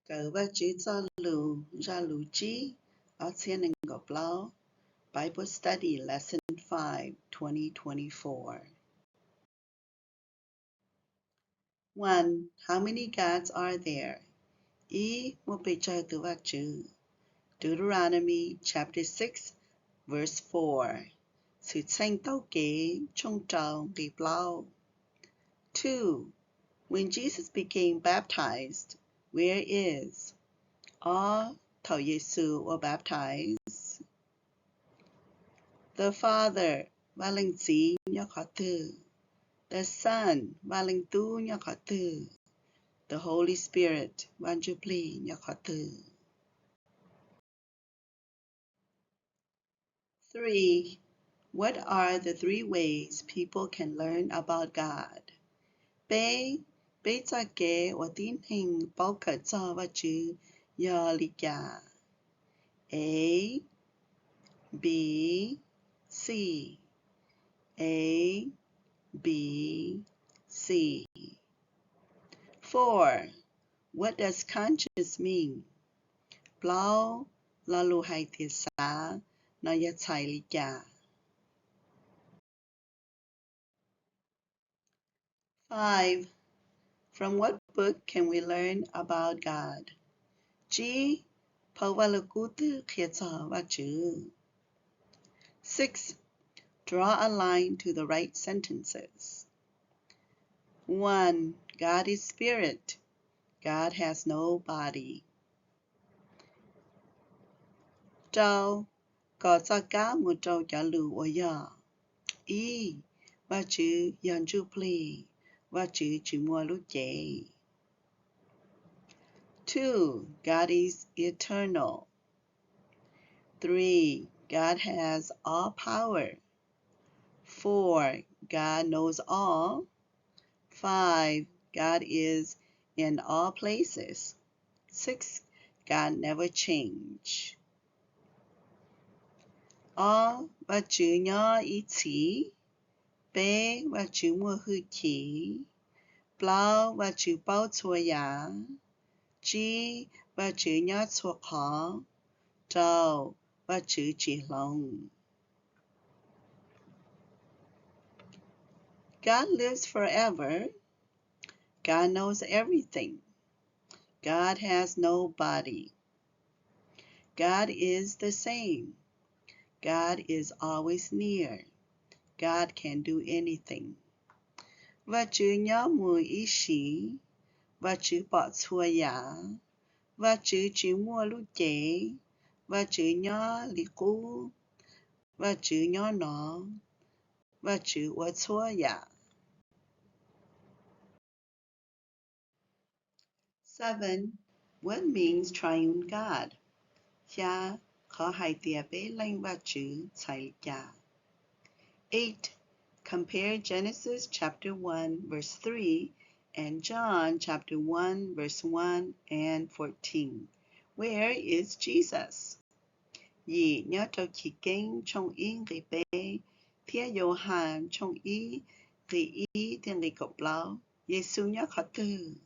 Kawm Vajtswv Txojlus, zaj lus tsib, ob txhiab nees nkaum plaub, Bible Study Lesson five, twenty twenty-four. One, how many gods are there? Ib, muaj pes tsawg tus vaj tswv? Deuteronomy chapter six, verse four. Xwmtxheej Taug Kev, tshooj rau, nqe plaub. Two, when Jesus became baptized, where is? Ob, thaum Yexus ua baptize, the Father, Vaj Leej Txiv nyob qhov twg? The Son, Vaj Leej Tub nyob qhov twg? The Holy Spirit, Vaj Ntsuj Plig nyob qhov twg? Three, what are the three ways people can learn about God? Peb, peb txoj kev uas tib neeg paub kawm txog Vajtswv yog li cas? A, B, C. A, B, C. Four, what does conscience mean? Plaub, lo lus hais tias xav no yog txhais li cas? Five, from what book can we learn about God? Tsib, phau Vaj Lug Kub twg qhia txog Vajtswv? Six, draw a line to the right sentences. One, God is spirit. God has no body. Rau, kos txoj kab mus rau cov lus uas yog. Ib, Vajtswv yog Ntsuj Plig, Vajtswv tsis muaj lub cev. Two, God is eternal. Three, God has all power. Four, God knows all. Five, God is in all places. Six, God never change. Ob, Vajtswv nyob ib txhis. Peb, Vajtswv muaj hwj chim. Plaub, Vajtswv paub txhua yam. Tsib, Vajtswv nyob txhua qhov. Rau, Vajtswv tsis hloov. God lives forever. God knows everything. God has no body. God is the same. God is always near. God can do anything. Vajtswv nyob mus ib sim. Vajtswv pom txhua yam. Vajtswv tsis muaj lub cev. Vajtswv nyob li qub. Vajtswv nyob no. Vajtswv ua txhua yam. Seven, what means triune God? Xya, qhov hais tias peb leej Vajtswv txhais li cas? Eight, compare Genesis chapter one verse three and John chapter one verse one and fourteen. Where is Jesus? Yim, nyob rau Chiv Keeb tshooj ib nqe peb thiab Yauhas tshooj ib nqe ib thiab nqe kaum plaub, Yexus nyob qhov twg?